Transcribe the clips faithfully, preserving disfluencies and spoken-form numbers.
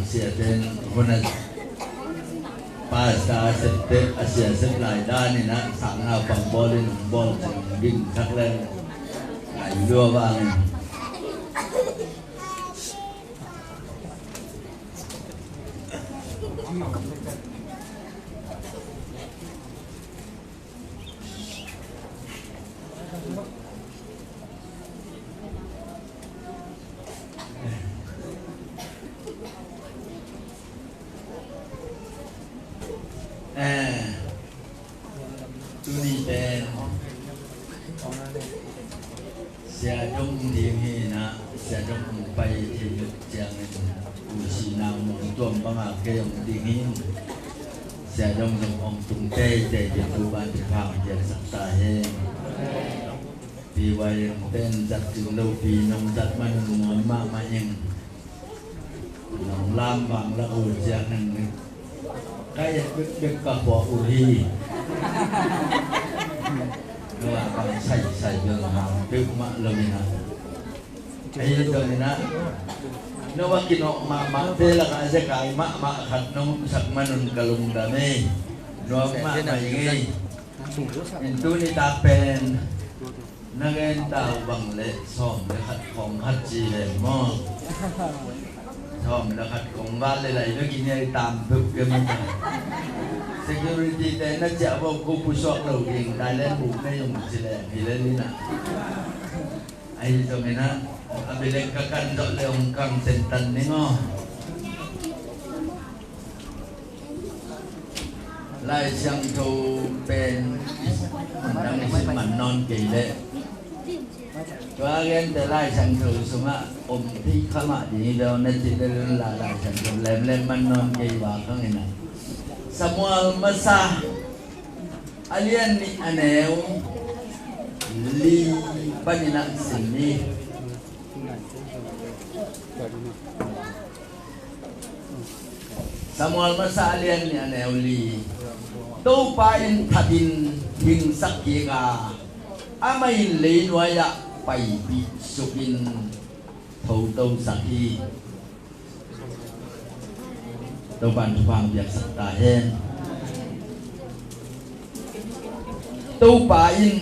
Siaten hun a pasta a septe a sia sep lai danin ah sang naupang bawlin hong bawl cin hong din thak leng ai lua vangin. Eh, tuni pen Sia Dong ding hi na, Sia Dong hong pai thei ciangin U Si Nau Muang Tuam banga kei hong ding hi. Sia Dong zong hong tung teitei ding Topa'n thupha hong piaksak ta hen. Pi Wai Lian pen zat ding lo pi nong zat man nuam mahmah ing. Nong lam bang la uh ciang nang ni. Ka et bekbek ka khua uh hi. Nua bang saisai bel hang peuhmah lo in ah. Ahi zongin ah, nua kinawh mahmahte lakah zekai mahmah khat nong sak manun ka lungdam ei. Nuam mahmah ing ei. In tuni tak pen na gen ta uh bang leh sawm le khat khawng khat ci leh maw? Sawm le khat khawng val le lai bek in ei tam peuh ke maw ta. Security te na ciah bo ko pusuak lo ding, Thailand buk na yung ci leh hi le li na. Ahi zongin ah, a bilek ka kan zawh le hong kang tentan ning aw. Lai Siangtho pen man dang i sim man nawn kei leh. Tua gente Lai Siangtho sungah om thei kha mah ding hi lo na cih leh la Lai Siangtho lemlem man nawn kei va khang in ah. Samuel Masa a lian nih a neu li panin ah sim ni. Samuel Masa a lian nih a neu li. Topa in thatin hingsak kik a, amah in leinuai-ah paipih sukin thotosak hi. Topa in thupha hong piaksak ta hen. Topa in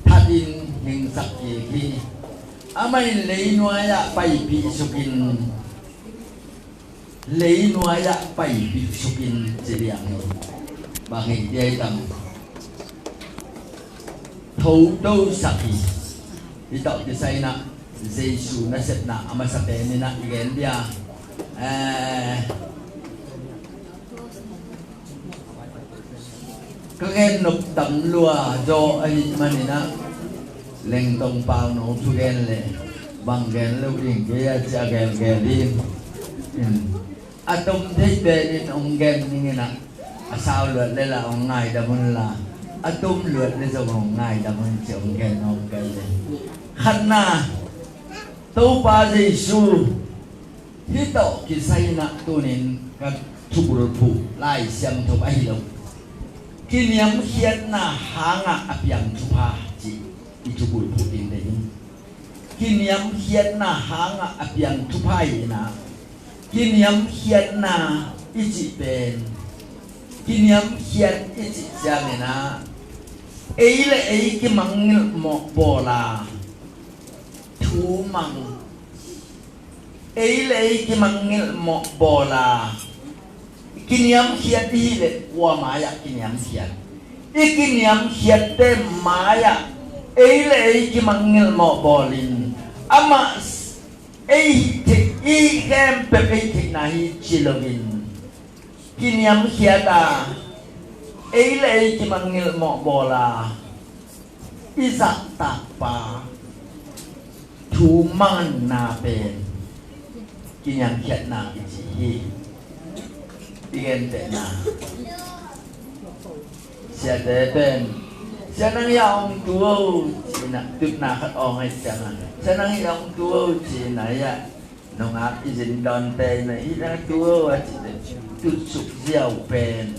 thatin hingsak kik hi. Amah in leinuai-ah paipih sukin, leinuai-ah paipih sukin ci liang hi. Bang hi dia i tam? Thotosak hi. Hi tawh kisai in ah Jesu nasepna a masa pen in ah i gen dia. Eh, ka gen nop tam lua zaw ahih manin ah Lengtong Pau no thugen leh bang gen lo ding kei a ci a gelgel ding. A tom thei pen in hong gen ning in ah, a sau luat le lah hong ngaidam un la, a tom luat le zong hong ngaidam un ci hong gen hong gen le. Khatna, Topa Jesu, hih tawh kisai in ah tunin ka thubulphuh Lai Siangtho ahi lo, kiniamkhiatna hangah a piang thupha cih i thubulphuh ding deih in. Kiniamkhiatna hangah a piang thupha hi in ah, kiniamkhiatna i cih pen, kiniamkhiat i cih ciangin ah, ei le ei kimangngilh mawh bawl a, thu mang, ei le ei kimangngilh mawh bawl a, kiniamkhiat i hih leh kua mai-ah kiniamkhiat? I kiniamkhiatte mai-ah ei le ei kimangngilh mawh bawlin, amah ei hih theih, i hih khempeuh ei theihna hi ci loin kiniamkhiat a, ei le ei kimangngilh mawh bawl a, i zahtakpa thu manna pen kiniamkhiatna i ci hi. I gentehna, siate pen, "Sia, nang hiah hong tu o," ci-in ah tutna khat awng ahih ciangin, "Sia, nang hiah hong tu o," ci-in ah hiah nungak i zin dawnte in ah, "Hih na tu o," a cih leh tutsuk ziau pen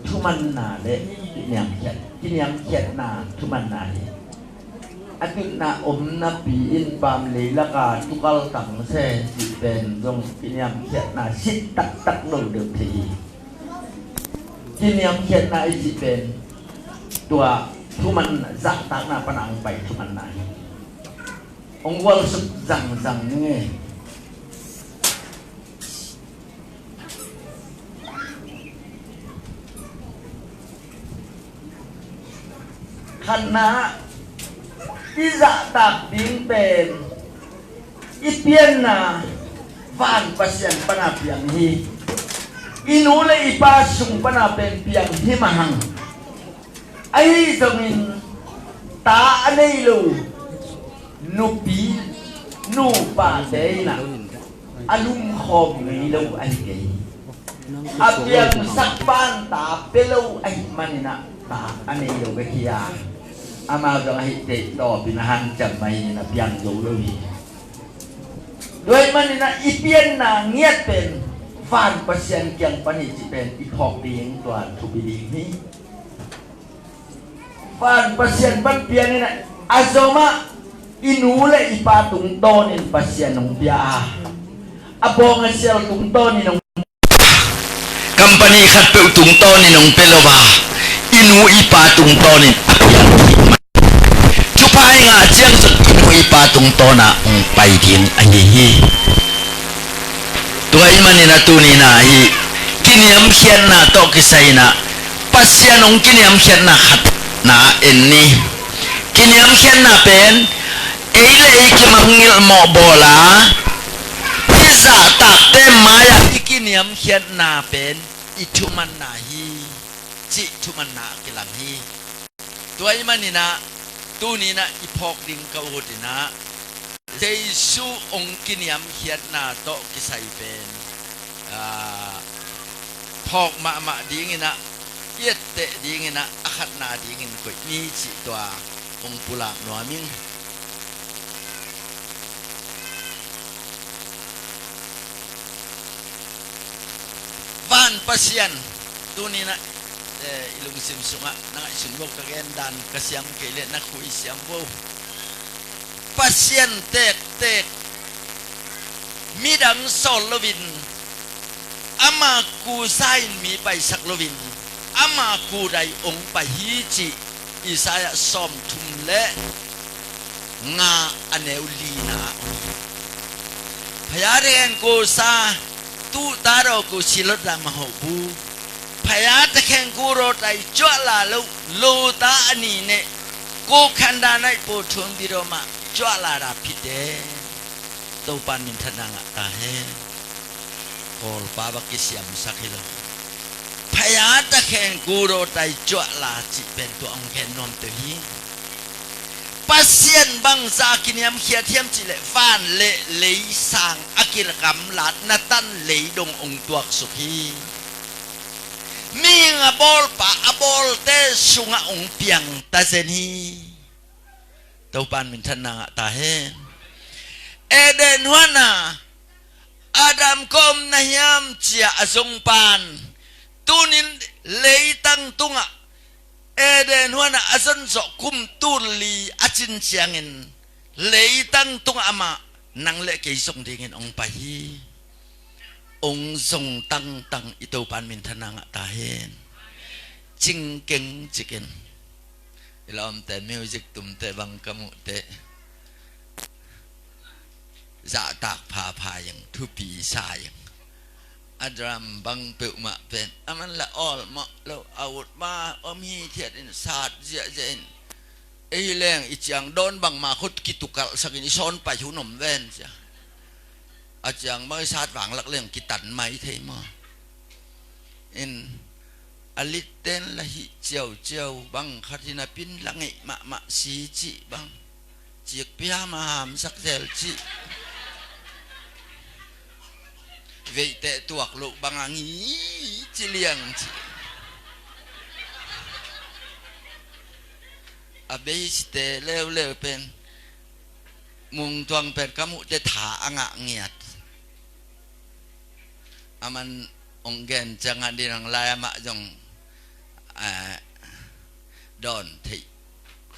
thumanna le kiniamkhiat, kiniamkhiatna thumanna hi. A tutna om napi in pamlei laka tukal tang se cih pen zong kiniamkhiatna sit taktak lo deuh thei hi. Kiniamkhiatna i cih pen tua thuman zahtakna pana hong pai thumanna hi. Hong gualsuk zangzang ning ei. Khatna, i zahtak ding pen i pianna van Pasian pana piang hi. I nu le i pa sung pana pen piang hi mah hang. Ahi zongin ta a nei lo nupi nupate in ah a lumkhawm ngei lo ahi kei. A piangsak pan ta pia lo ahih manin ah ta a nei lo bek hi a, amau zong ahih teh tawpin a hanciam mah hi in a piang zo lo hi. Tua ahih manin ah i pianna ngiat pen van Pasian kiang pan hi cih pen i phawk ding tua thupi ding hi. Van Pasian pan piangin a zomah i nu le i pa tungtawnin Pasian hong pia a, a bawng a sial tungtawnin hong, company khatpeuh tungtawnin hong pia lo a, i nu i pa tungtawnin a piang. Thupha i ngah ciang zong i nu i pa tungtawnah hong pai ding ahi hi. Tua ahih manin a tuni-in ah hih kiniamkhiatna tawh kisai-in ah Pasian hong kiniamkhiatna khatna en ni. Kiniamkhiatna pen ei le ei kimangngilh mawh bawl a, i zahtakte mai-ah i kiniamkhiatna pen i thumanna hi cih thumanna a kilang hi. Tua ahih manin ah tuni-in ah i phawk ding ka ut in ah Jesu hong kiniamkhiatna tawh kisai pen, aa, phawk mahmah dingin ah, i etteh dingin ah, a khatna dingin koih ni cih tua hong pulak nuam ing. Van Pasian, tuni-in ah, eh, i lungsim sungah na ngaihsun vo, ka gen dan ka siam kei leh na khui siam vo. Pasian tektek, midang sawl loin, ama kusa in mi paisak loin, ama kudai hong pai hi cih Isaiah sawmthum le nga a neu lina ah hong hi. Phaya tekhen kusa, tuh ta daw kusi lota mahoh bu. Phaya tekhen ku rawtai cuahla lo, lota a ni neh, ku khandan ai pu thun biro mah cuahla da phite. Topan minthanna ngah ta hen. Kawlpa bak kisiamsak hi lo. Phaya takhen ku dawtai cuahla cih pen tua hong khen nuamte hi. Pasian bangza kiniamkhiat hiam cihleh van le lei sang a kigamlat na tan lei dong hong tuaksuk hi. Mihing a bawlpa a bawlte sungah hong piang tazen hi. Topan minthanna ngah ta hen. Eden huana Adam kawm na hiam cia a zong pan tunin leitang tungah Eden huana a zon zawh kum tul li a cin ciangin leitang tungah amah nang le kei zong dingin hong pai hi. Hong zong tangtang i Topan minthanna ngah ta hen. Cingkeng cikin i lawmte music tumte bang ka muhte zahtak phapha ing, thupi sa ing. A drum bang peuhmah pen a man la awl mawh lo, a ut ma om hi thiat in sat ziahziah in. Ei leng i ciang dawn bangmah khut kitukalhsakin i sawn pai hun om ven cia. A ciang bang i sat vanglak leng kitan mai thei maw? In a litten la hih ciauciau bang khat hi napin la ngeih mahmah si cih bang. Cikpi ham a hamsak zel cih. Veihteh tuak loh bang a ngi ci liang cih. A beiste leuleu pen Mungtuang pen ka muhte tha a ngah ngiat. A man hong gen ciangah dinang lai amah zong, eh, dawn theih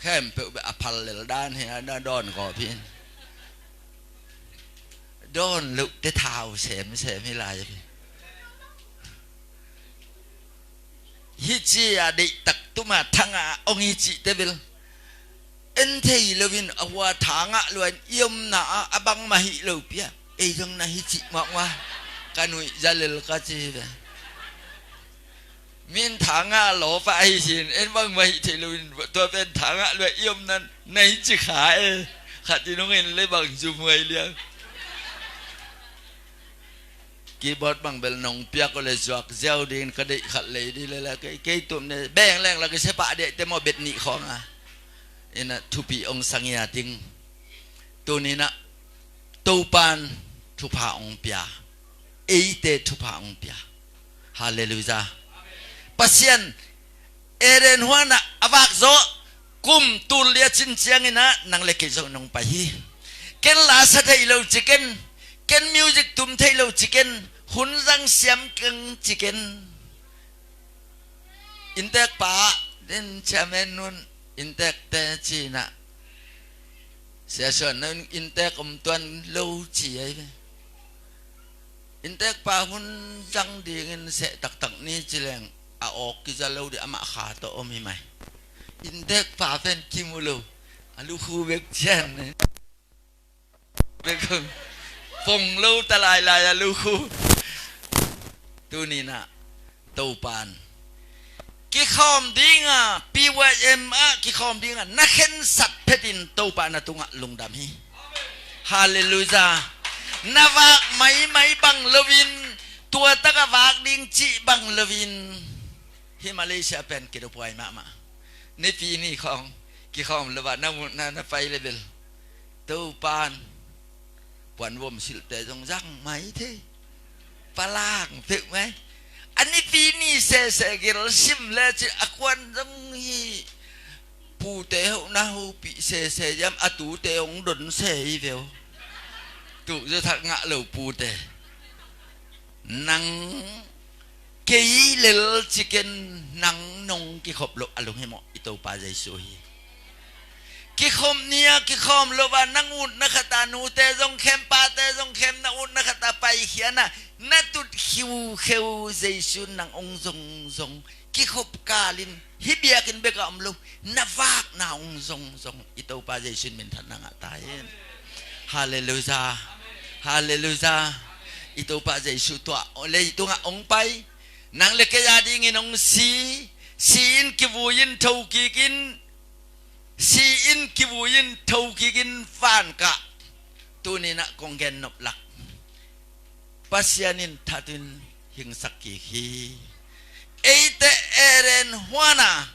khempeuh beh a phal lel dan hi a, na dawn gawp hi. Dawn loh te thau semsem hi lai. Hi ci a deihtak tuma thanga ong hi cih te bel en thei loin a hua thangah luan i omna ah a bangmah hi lo pia. Ei zong na hi cih muakmuak ka nuih zalel ka ci ve. Min thangah lawpa ahi sin en bangmah hi thei loin tua pen thangah luan i omna na hi ci kha e. Khat in ong en le bang zum huai liang. Keyboard bang bel nong piak uh le zuak ziau dingin ka deih khat lei dih le la kei kei tum ne beng leng la kei sepah deh te maw bet nih khawng a. Ina thupi ong sang ia ting. Tuninah Topan thupha ong pia. Eite thupha ong pia. Halleluiah. Pasian Eden huanah a vak zawh kum tul lia cin cianginah nang le kei zong nong pai hi. Ken la sa thei lo ciken, ken music tum thei lo ciken, hun zang siam keng ciken. Inntek pa den chairman nun inntekte cinah siasuan na inntek om tuan lo ci ai ve. Inntek pa hun zang dingin seh taktak ni ci leng a awk kiza lo dih amah kha tawh om hi mai. Inntek pa pen kimu lo a lukhu bek cian ne. Bek pong lo ta lailai a lukhu. Tuninah Topan kikhawm dinga P Y M ah kikhawm dinga na khensat phetin Topa na tungah lungdam hi. Halleluiah. Na vak maimai bang loin tua taka vak ding cih bang loin hi Malaysia pen kidopuai mahmah. Nipi ni khawng kikhawm lo ah na mutna na pai le bel Topan puan vom silhte zong zang mai thei. Palang peuh mai. A nipi ni sese gil sim le ci a kuan zong hi. Pute hoh na hopih sese yam a tute hong don se hi veu. Tuk zathak ngah lo pute. Nang kei lel ciken nang nong kikhop loh a lunghimawh i Topa Jesu hi. Kikhop ni-a kikhawm loh a nang utna khata nute zong khem pate zong khem na utna khata paikhiana na tut khiukheu Jesu nang ong zongzong kikhop kalin hih biakinn beka om lo na vakna ong zongzong i Topa Jesu in minthanna ngah ta in. Halleluiah. Halleluiah. I Topa Jesu tua leitungah ong pai nang le kei a dingin ong si. Si in kivui in tho kikin si in kivui in tho kikin van kah. Tuninah kong gen nop lak Pasian in thatin hingsak kik hi. Eite Eden huana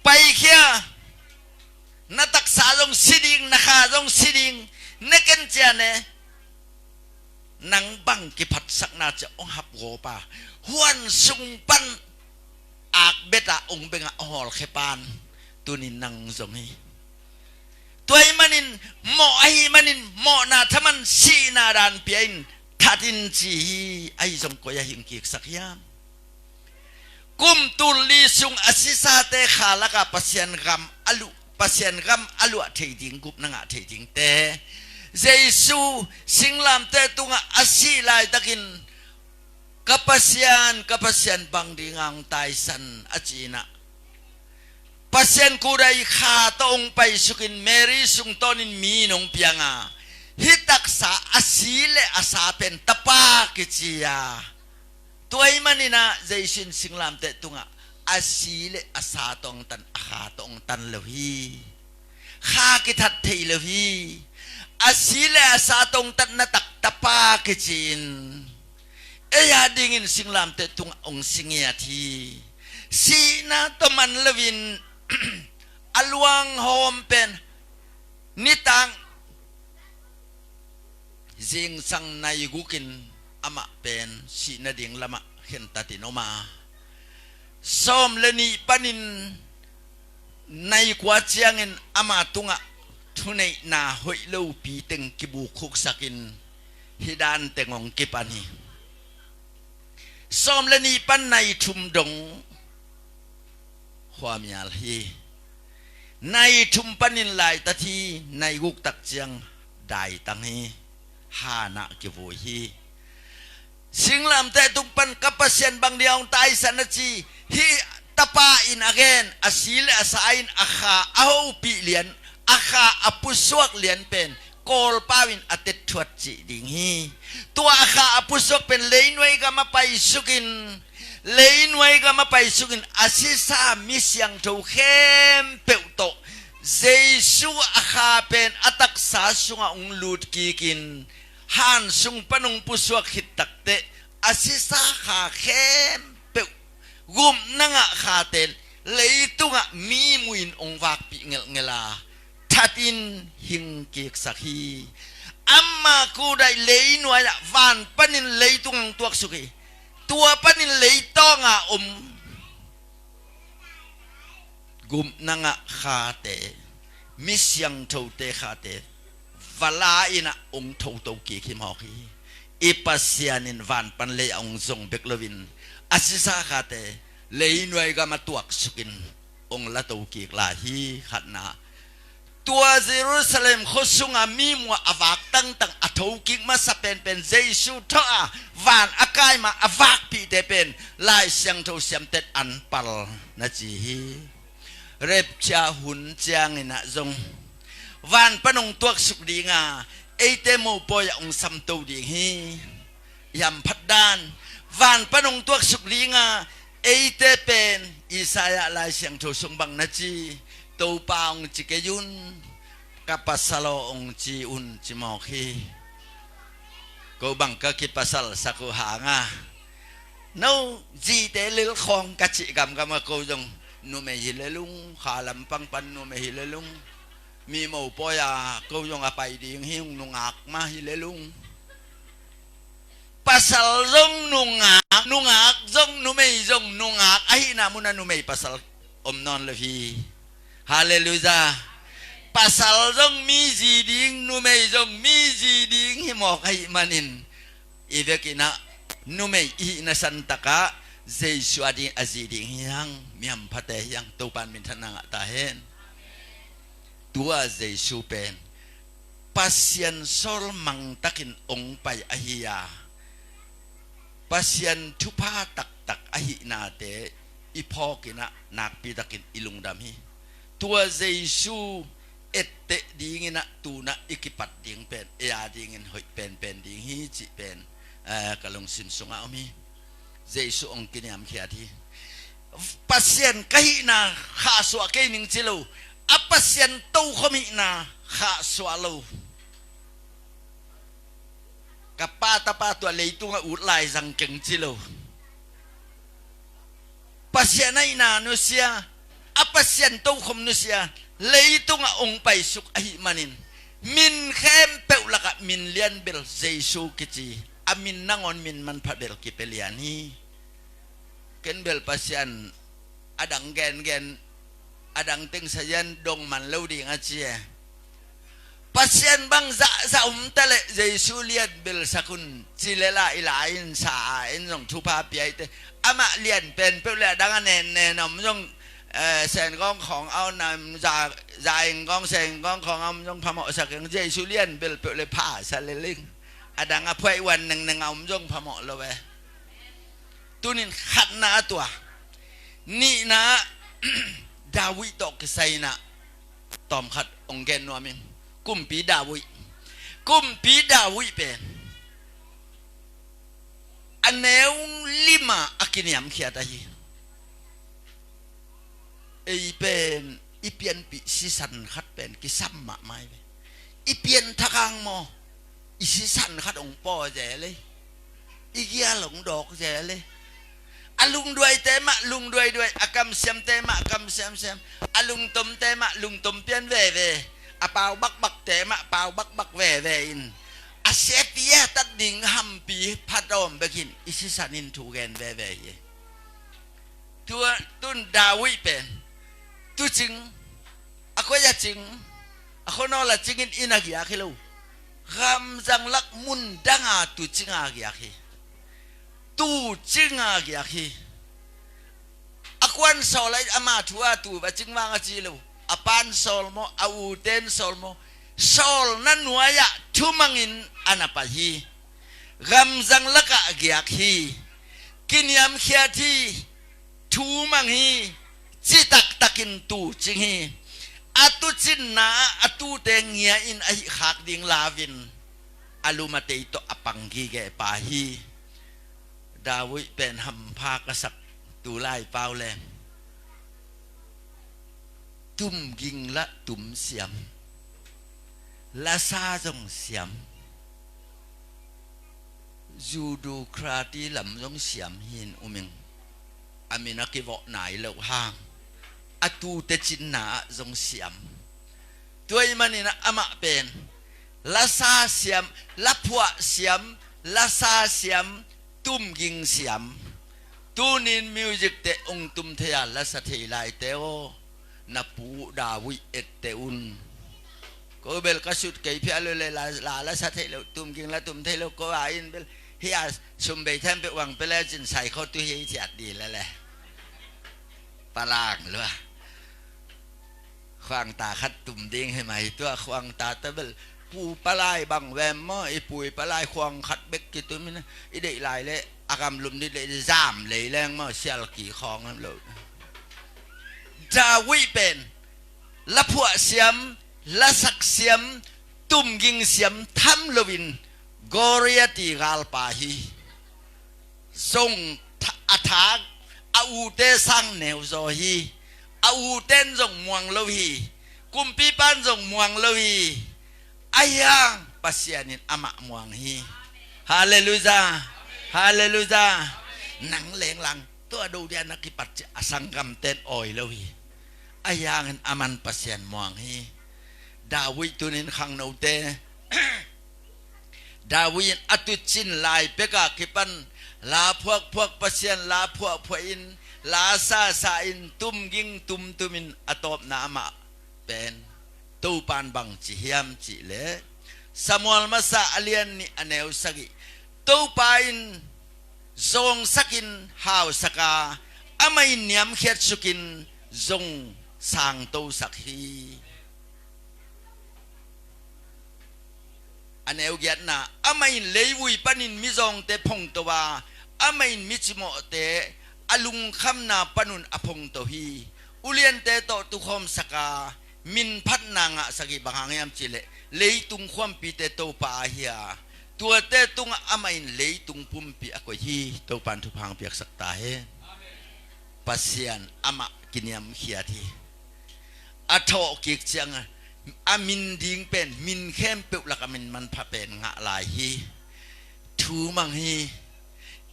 paikhia na taksa zong si ding na kha zong si ding na ken ciane. Nang bang kiphatsakna cia ong hap gawpa huan sung pan akbeta ong benga ong hawlkhe pan tunin nang zong hi. Tua ih manin mawh ahi manin mawhna thaman sihna dan pia in thatin ci hi. Ahi zong koi a hing kiksak hiam? Kum tul li sung a sisate kha laka Pasian gam a luh Pasian gam a luah thei ding gupna ngah thei dingte Jesu singlamte tungah a sih laitakin ka Pasian ka Pasian bang dinga hong taisan a cinah Pasian kudai kha tawh hong paisukin Mary sungtawnin mi nong pianga hih taksa a si le a sa pen tapa kici a. Tua ih maninah Jesu in singlamteh tungah a si le a sa tawh hong tan a kha tawh hong tan lo hi. Kha kithat thei lo hi. A si le a sa tawh hong tatna tak tapa kici in ei a dingin singlamteh tungah hong singiat hi. Sihna tawh man loin a luanghawm pen nitak zingsang naigukin amah pen sih nading lamah khentatin om a, sawm le nih panin naikua ciangin ama tungah thuneihna hoih lopi teng kibukhuksakin hih dan teng hong kipan hi. Sawm le nih pan nai thum dong khuamial hi. Nai thum panin laitat hi. Nai guk tak ciang daitang hi. hanah kivui hi. Singlamteh tung pan ka Pasian bang dia hong taisan a ci, hih tapa in a gen, a si le a sa in a kha a hopih lian, a kha a pusuak lian pen Kawlpau in a tetthuat cih ding hi. Tua a kha a pusuak pen leinuai gam a paisukin, leinuai gam a paisukin a sisa mi siangtho khempeuh tawh Jesu a kha pen a taksa sungah hong lut kikin han sung pan hong pusuak khit takteh a sisa kha khempeuh gupna ngah khate leitungah mi muin hong vakpih ngelhngelh a thatin hing kiksak hi. Amah kudaih leinuai-ah van panin leitung hong tuaksuk hi. Tua panin leitawng a om gupna ngah khate, mi siangthote khate va la-in ah hong thoto kik hi mawk hi. I Pasian in van pan lei a hong zong bek loin a sisa khate leinuai gam a tuaksukin hong lato kik lai hi. Khatna, tua Jerusalem khuasunga mi muah a vak tangtang a thokik masa penpen Jesu thawh a van a kai mah a vakpihte pen Lai Siangtho siamtet an pal na ci hi. Rapture hun ciangin ah zong van pan hong tuaksuk dinga eite mopawi ah hong samto ding hi. Hiam phatdan, van pan hong tuaksuk dinga eite pen Isaiah Lai Siangtho sung bang na ci, Topa hong ci kei un, ka pasal aw hong ci un ci mawk hi. Ko bang ka kipasalsak uh hanga, no zite lilkhawng ka cih gamgam a ko zong numei hi lelung, kha lampang pan numei hi lelung, mi mopawi a ko zong a pai ding hi ung, nungak mah hi lelung. Pasal zong nungak, nungak zong numei zong nungak ahihna munah numei pasal om nawn lo hi. Halleluiah. Pasal zong mi zi ding, numei zong mi zi ding hi mawk ahih manin i vekin ah numei i hihna santakah Jesu a ding a zi ding hi hang. Mi hamphate hi hang. Topa in minthanna ngah ta hen. Tua Jesu pen Pasian sawl mangtakin hong pai ahi a, Pasian thupha taktak ahihnate i phawkin ah nakpitakin i lungdam hi. Tua Jesu etteh dingin ah tunah i kipat ding pen ei a dingin hoih penpen ding hi cih pen, eh, ka lungsim sungah om hi. Jesu hong kiniamkhiat hi. Pasian ka hihna khahsuah kei ning ci lo, a Pasian tokhom hihna khahsuah lo. Ka pa tapa tua leitungah ut lai zang keng ci lo. Pasian a hihna nusia, a Pasian tokhom nusia, leitungah hong paisuk ahih manin min khempeuh lakah min lian bel Jesu kici, a min nangawn min manpha bel kipia lian hi. Ken bel Pasian a dang gengen, a dang teng sazian dong man lo ding a ci e. Pasian bang zahzah um taleh Jesu lian belsak un ci lela i lai-in sa a en zong thupha pia i te. Amah lian penpeuh le a dang a nennen om zong, eh, Sengawng khawng a om, za, za eng kawng Sengawng khawng a om zong phamawhsak eng, Jesu lian belpeuh le phasa leling. A dang a phuaih wan nengneng a om zong phamawh lo e. Tunin khatna a tua. Nihna ah David tawh kisai-in ah tawmkhat hong gen nuam ing. Kumpi David. Kumpi David pen a neu lima a kiniamkhiat ahi. Ei pen i pianpih sisan khat pen kisam mahmah hi ve. I pianthak hang maw, i sisan khat hong paw zel ei. I gial hong dawk zel ei. A lungduaite mah lungduaiduai, a kamsiamte mah kamsiamsiam, a lungtomte mah lungtom pian veve, a pau bakbakte mah pau bakbak veve in, a siapi a tat ding hampi phatawm bekin i sisan in thu gen veve hi. Tua tun David pen tucing, a khuai a cing, a khuanawl a cingin inn a giak hi lo. Gamzang lak mun danga tucing a giak hi. Tucing a giak hi. A kuan sawl a, ama thu a tu va cing vang a ci lo. A pan sawl maw, a uten sawl maw, sawlna nuai-ah thumangin a na pai hi. Gamzang lakah giak hi. Kiniamkhiat hi. Thu mang hi. Citaktakin tuucing hi. A tuucinna ah a tuute ngia in a hih khak ding lau in a lum a tei tawh a pang gige pa hi. David pen hampha ka sak tu lai pau leng. Tumging la tum siam. Lasa zong siam. Judo karate lam zong siam hi in um ing. A min a kivawh nai loh hang a tuute cinna ah zong siam. Tua ahih manin ah amah pen lasa siam, laphuah siam, lasa siam, tumging siam. Tunin music te ong tum thei a, lasa thei laite aw, na pu David ette un. Ko bel ka sut kei phial lo le la, la, lasa thei lo, tumging la tum thei lo, ko a in bel hi a, sum bei them peuh vang peuh le cin sai kho tu hi ciat di le le. Palang lua. Khuangta khat tum ding hi mai tua, khuangta ta bel pu palai bang vem maw, i pu i palai khuang khat bek kitum in i deih lai le a gamlum dih le zam lei leng maw, sial ki khawng am lo. David pen laphuah siam, lasak siam, tumging siam tham loin Goliath i galpa hi. Zong tha-, a thak, a ute sang neu zaw hi. A uten zong muang lo hi. Kumpipan zong muang lo hi. Ahi hang Pasian in amah muang hi. Halleluiah. Halleluiah. Nang lenglang tua do dia na kipat ci a sanggamten awi lo hi. Ahi hangin aman Pasian muang hi. David tunin khangnote David in a tucin lai peka kipan la phuakphuak Pasian, la phuahphuah in, la sasa in, tumging tumtumin a tawpna amah pen Topan bang ci hiam cihleh, Samuel masa a lian nih a neu sagih, Topa in zawngsakin hausaka, amah in niamkhiat sukin zong sangtosak hi. A neu giatna, amah in leivui panin mizawngte phongto a, amah in micimawhte a lungkhamna panun a phongto hi. Uliante tawh tukhawmsaka, minphatna ngahsak hi. Bang hang hiam cihleh leitung khuampite Topa ahi a, tuate tungah amah in leitung pumpi a koih hi. Topan thupha hong piaksak ta hen. Pasian amah kiniamkhiat hi. A thawhkik ciangin a min ding pen, min khempeuh lak a min manpha pen ngah lai hi. Thu mang hi.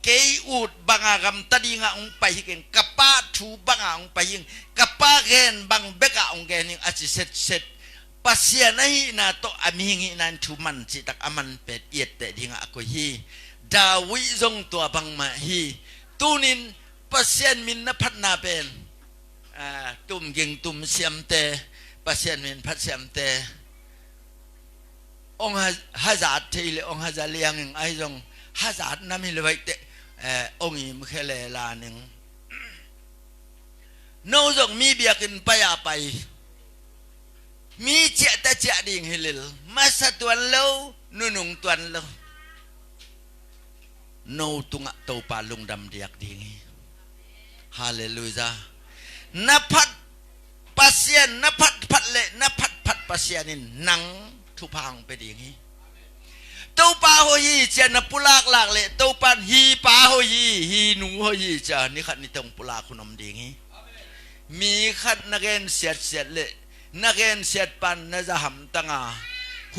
Kei ut banga gamta dinga hong pai hi keng, ka pa thu banga hong pai hi keng, ka pa gen bang beka hong gen hi keng a ci setset. Pasian ahihna tawh a mihing hihna in thu man cihtak a man pet i etteh dinga a koih hi. David zong tua bangmah hi. Tunin Pasian min na phatna pen, ah, tumging tum siamte, Pasian min phat siamte, ong ha-, hazat thei le ong haza lianging ahi zong hazat nam hi le vaihte, eh, ong im khe le laning. No zong mi biakinn pai a pai, mi ciahta ciah ding hi lel, masa tuan lo, nunung tuan lo. No tungah Topa lungdam diak ding hi. Halleluiah. Na phat Pasian, na phatphat le na phatphat Pasian in nang thupha hong pia ding hi. Topa hoih hi cia na pulaklak le Topan hi pa hoih hi, hi nu hoih hi cia ni khat ni tong pulak hun om ding hi. Mi khat na gen siatsiat le na gensiat pan na za hamtang a,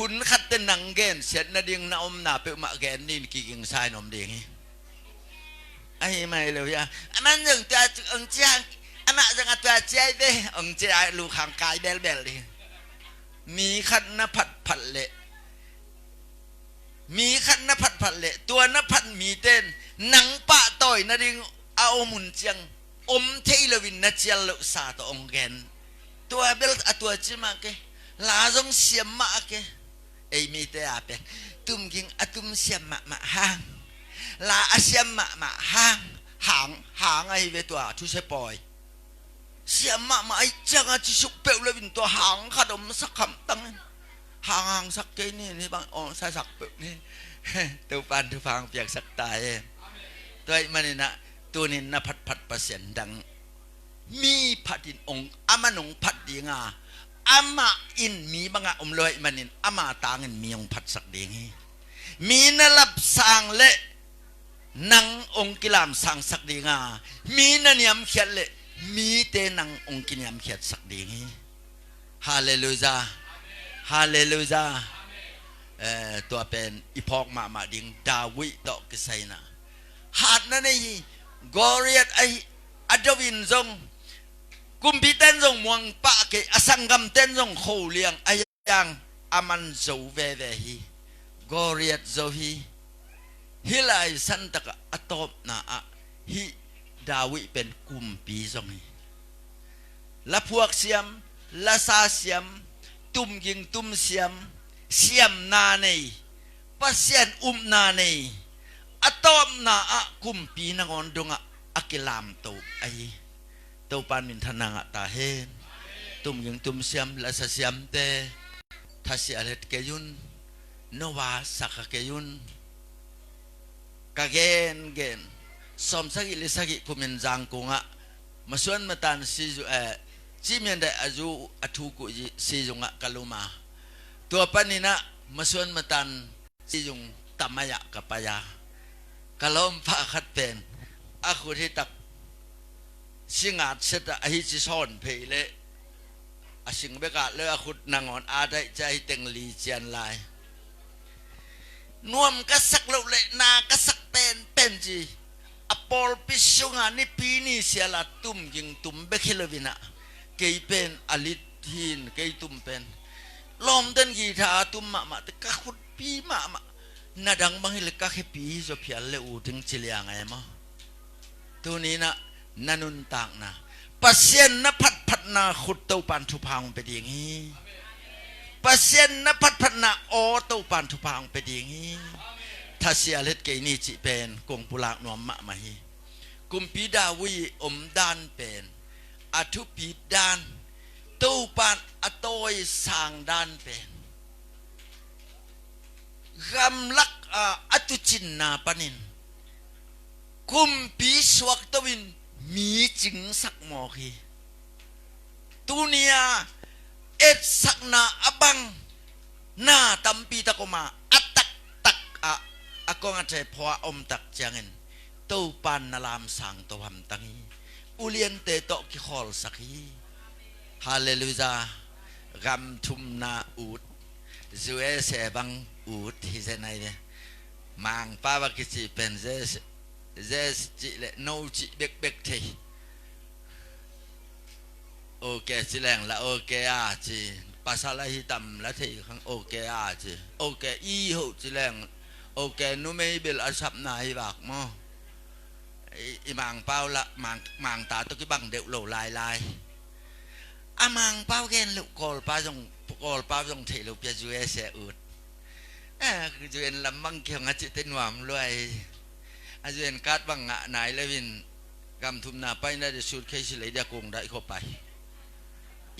hun khatte nang gensiat nading na omna peuhmah gen nin kigingsa in om ding hi. Ahi mai lo hi a, aman zong tua ong cia, amah zong a tua cia hi ve ong cia, lukhang kai belbel ding. Mi khat na phatphat leh, mi khat na phatphat leh tua na phat mite in nang pahtawi nading a om hun ciang om thei loin na cial lohsa tawh ong gen. Tua bel a tua ci mah ke, la zong siam mah a ke. Ei mite a pen tumging a tum siam mahmah hang, la a siam mahmah hang, hang, hang ahi ve tua thusia pawi. Siam mahmah ahi cianga cisuk peuh loin tua hang khat omsak hamtang in. Hang hangsak kei ni, ni bang ong sasak peuh ni. Topan thupha hong piaksak ta hen. Tua ahih manin ah tunin na phatphat pasian dang, mi phatin ong, aman ong phat ding a, amah in mi bangah om lo ahih manin ama tangin mi ong phatsak ding hi. Mi na lapsang leh nang ong kilamsangsak ding a, mi na niamkhiat leh mite nang ong kiniamkhiatsak ding hi. Halleluijah. Halleluijah. Eh, tua pen i phawk mahmah ding, David tawh kisai in ah hatna nei hi. Goliath ahi, a do in zong, kumpite'n zong muang pah kei, a sanggamte'n zong kho liang, ahi zong aman zo veve hi. Goliath zo hi. Hih lai santak ah a tawpna ah hih David pen kumpi zong hi. Laphuak siam, lasa siam, tumging tum siam, siamna nei, Pasian upna nei, a tawpna ah kumpi nangawn dongah a kilamto ahi. Topan minthanna ngah ta hen. Tumging tum siam, lasa siamte, thasia let kei un, Noah sa kha kei un. Ka gen gen, sawm sagih le sagih kumin Zangkung ah masuan matan sizu, eh, Cimian Daih a zu a thu kuh zi-, sizung ah ka lum a, tua panin ah masuan matan sizung tamai ah ka pai a, ka lawmpa khat pen a khut hi tak, singat set ah ahi ci sawn phei leh a sing bek ah le a khut nangawn a daih cia hi teng li cian lai. Nuam ka sak loh leh na ka sak penpen ci. A pawlpi sungah nipi ni sial a tumging tum bek hi lo in ah, kei pen a lit hi in, kei tum pen lawmte'n guitar a tum mahmah teh ka khutpi mahmah. Na dang bang hi leh ka khepi hi zaw phial le ut ding ci liang a e maw. Tuni in ah na nuntakna, Pasian na phatphatna khut Topan thupha hong pia ding hi. Pasian na phatphatna aw Topan thupha hong pia ding hi. Thasia let kei ni cih pen kong pulak nuam mahmah hi. Kumpi David omdan pen, a thupit dan, Topan a tawisang dan pen, gamlak a, a tuucinna panin kumpi suakto in mi cingsak mawk hi. Tuni a etsakna a bang na tampi tak om a, a taktak ah a kong a thei phua om tak ciangin Topan na lamsang to hamtang hi. Uliante tawh kikhawlsak hi. Halleluijah. Gam thumna ut, U S A bang ut hi zen ai ve. Mangpa va kici pen Jes, Jes cih le no cih bekbek thei. Ok ci leng la ok a ci. Pasal ahi tam la thei khang ok a ci. Ok i ho ci leng ok numei bel a sapna hi vak maw. I, i Mangpau la, Mang, Mangta tawh kibang deuh lo lailai. A Mangpau gen loh Kawlpa zong, Kawlpa zong theih lo pia U S A ut. Eh, U N lam bang kihong a cihte nuam luai. A U N card bang ngah nai lo in gam thumna paina de suitcase lei dia kong daih khua pai.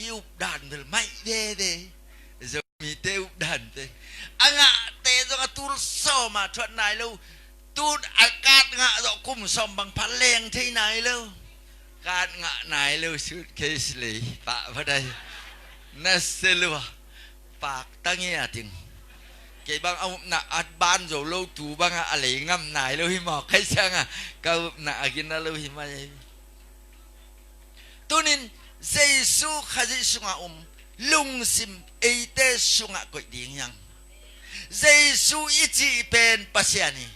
I updan bel maih veve. Zomite updante a ngahte zong a tul sawm a thuat nai lo. Tun a card ngah zawh kum sawm bang pha leng thei nai lo. Card ngah nai lo suitcase lei pah va dai. Na se lua. Pak tangi a ting. Kei bang a upna a ban zo lo tu bang a lei ngam nai lo hi mawk kai ciang a ka upna a gina lo hi mai. Tunin Jesu Khazih sungah um, lungsim eite sungah koih ding hiang. Jesu i cih pen Pasian hi.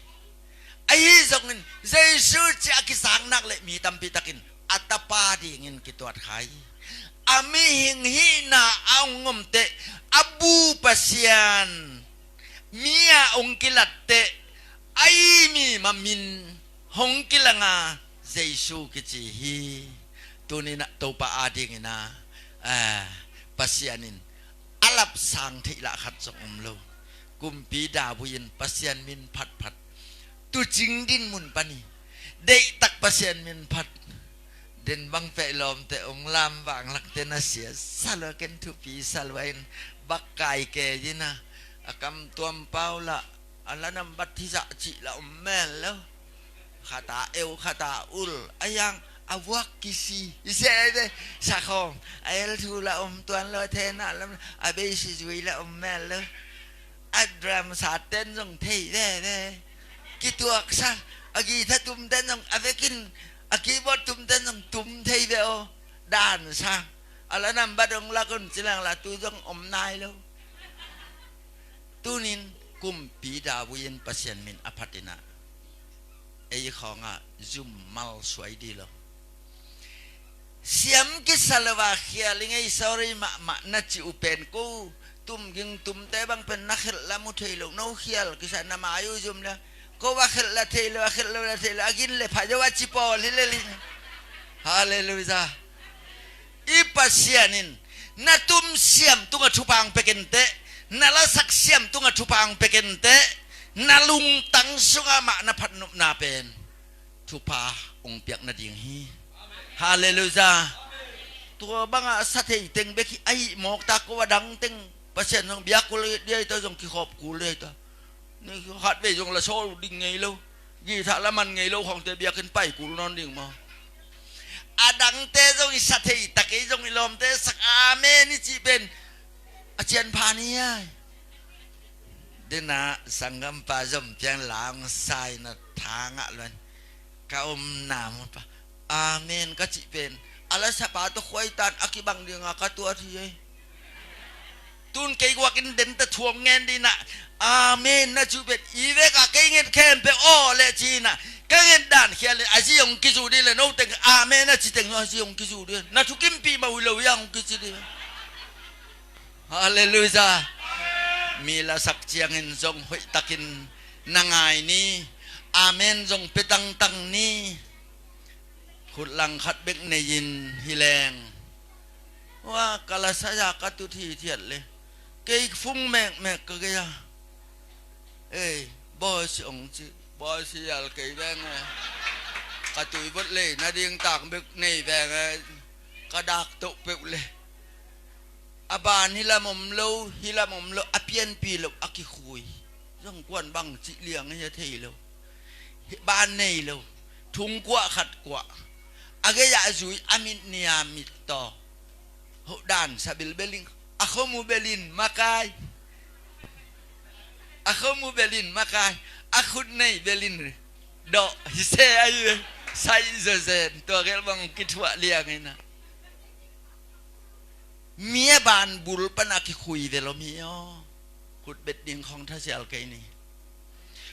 Ahi zongin Jesu cih a kisang nak le mi tampi takin a tapa dingin kituat kha hi. A mihing hihna a hong om teh, a bu Pasian mi a hong kilat teh, a i mi mamin hong kilang a Jesu kici hi. Tunin ah Topa adingin ah, eh, Pasian in a lapsang theih lah khat zong om lo. Kumpi David in Pasian min phatphat, tuucing dinmun pan hi. Deihtak Pasian min phat. Den bang peh lawmte hong lam vanglakte na sia sa lua, ken thupi sa lua in bak kai ke ina, a kam tuam pau la, a la nambat hi zah cih la om mel lo. Khata eu, khata ul, a yang a vuak kisi i se ai ve. Sakhawm a el thu la om tuan lo, a thena lam a beisi zui la om mel lo. A dram sa ten zong thei veve. Kituaksa, a githa tum ten zong a vekin, a keyboard tum ten zong tum thei ve aw. Dan sang a la nambat dong lak un cilang la tu zong om nai lo. Tunin kumpi David in Pasian min a phat ina, ei khawngah zum mal suai di lo. Siam kisa lo a khial i ngei, sorry mahmah na ci uh pen ko tumging tumte bang pen na khelh la mu thei lo, no khial kisa na mai uh zum le ko a khelh la thei lo, a khelh lo la thei lo, a gin le pha zo a ci pawl hi le lin. Halleluiah. I Pasian in na tum siam tungah thupha hong pia kenteh, na lasak siam tungah thupha hong pia kenteh, na lungtang sungah mah na phatnopna pen thupha hong piak nading hi. Halleluiah. Tua bangah sa thei teng bek hi a hih mawk ta, ko a dang teng Pasian zong biak kul diai ta, zong kikhawp kul diai ta. Ni khat vei zong la sawl ding ngei lo, githa la man ngei lo khawngte biakinn pai kul nawn ding maw? A dangte zong i sa thei ta, kei zong i lawmte sak amen i cih pen a cian pha ni ai. Dena sanggampa zom piang lang sai na thangah luan ka omna mawpa. Amen ka cih pen a la sapa tawh khuaitan a kibang dinga ka tuat hi ei. Tun kei guakin denta thuang ngen dinah amen na cih pen i veka kei nget khempeuh aw le cinah ka nget dan khialin a zi hong kizu ding le no teng amen a ci teng a zi hong kizu ding, na thukimpih mah uh lo ia hong kici ding. Halleluiah. Mi lasak ciangin zong hoihtakin na ngai ni. Amen zong pia tangtang ni. Khut langkhat bek nei-in hi leng. Wa ka la saya ka tut hithiat le kei fung mekmek ka gei a. Ei, bawi si ong ci, bawi si yal kei veng e. Ka tuivot lei nading tak bek nei veng e. Ka dak toh peuh le a ban hi lam om lo, hi lam om lo, a pianpi lo, a kikhui. Zong kuan bang cih liang hi a thei lo. Hi ban nei lo. Thung kuah khat kuah. A gei-ah a zui a mit nia mit taw. Hoh dan sa bilbel in a khomu belin makai. A khomu belin makai. A khut nei belin dawh hi se a hi. Sai zozen tua gel bang kithuah liang ina. Mi a ban bul pana kikhui vel om hi aw. Khut bet ding khawng thasial kei ni.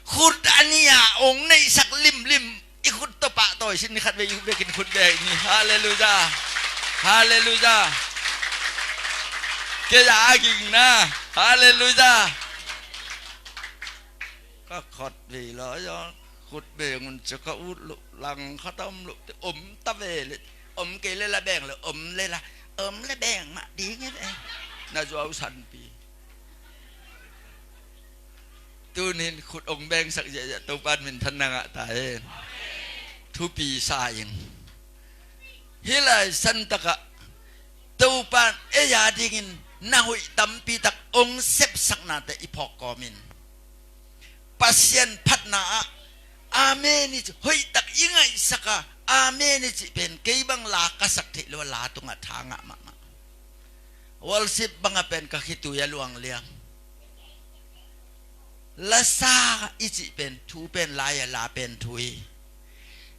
Khut a nia ong neihsak limlim i khut tawh pahtawi sin ni khat vei i vekin khut bek ni. Halleluiah. Halleluiah. Kei a gingna. Halleluiah. Ka khat vei la ya khut beng un cia ka ut loh lang khat a om loh te om ta ve le om kei le la beng le om le la om le beng mah ding e. Na zuau sanpi. Tunin khut ong bengsak ziahziah Topan minthan na ngah ta hen. Thupi sa ing. Hih lai santakah Topan ei a dingin na hoih tampi tak ong sepsaknate i phawk kawmin Pasian phatna ah amen i ci, hoihtak i ngaihsak a amen i cih pen kei bang la ka sak theih lo a la tungah tha ngah mahmah. Worship bangah pen ka khitui a luang liang. Lasa i cih pen thu pen lai a la pen thu hi.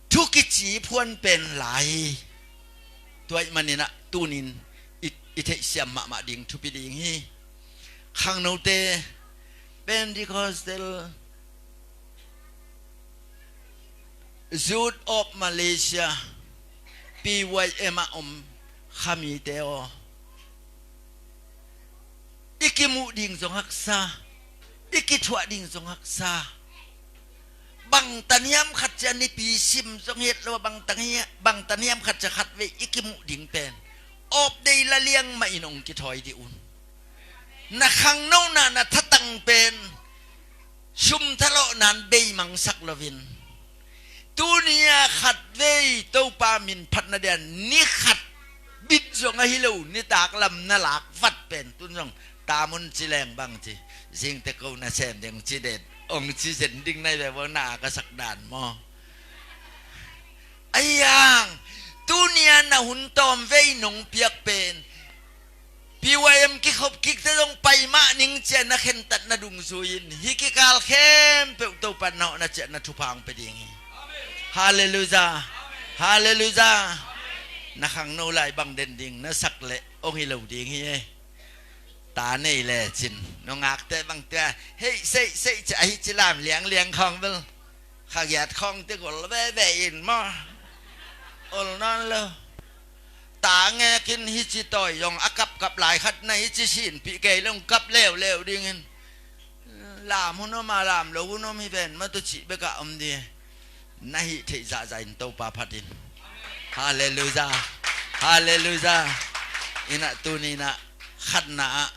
Thu kici phuan pen lai hi. Tua ih maninah tunin i, i theihsiam mahmah ding thupi ding hi. Khangnote Pentecostal Youth of Malaysia, P Y M ah om khamite aw. I kimuh ding zong haksa, i kithuah ding zong haksa. Bang taniam khat cia nipi sim zong het lo, bang taniam, bang taniam khat cia khat vei i kimuh ding pen awpdei la liang mah in hong kithawi dih un. Na khangnona na thatang pen sum thalawhnan beimangsak loin tuni a khatvei Topa min phatna dia ni khat bit zong ahi lo nitak lam na lak vat pen tun zong Tamun ci leng bang ci, zingte ko na sem ding ci den, ong ci zen ding nai ve bo na a ka sak dan maw. Aiang, tunia na hun tawm vei nong piak pen P Y M kikhop kikte zong pai mah ning cia na khentat na dungzui in, hi kikal khempeuh Topan na hawh na ciah na thupha hong pe ding hi. Halleluijah. Halleluijah. Na khangno lai bang den ding na sak leh ong hi lo ding hi e. Ta nei le cin nungakte bang tia hei sei sei ci ahi ci lam liangliang khawng bel khagiat khawng te gol veve in maw? Ol nawn lo. Ta ngekin hi ci tawi zong a kapkap lai khat na hi ci sinpih kei long kap leuleu dingin lam hun om a lam lo hun om hi ven matu cih bekah om di. Na hih theih zahzah in Topa phatin. Halleluijah. Halleluijah. Inah tuninah khatna ah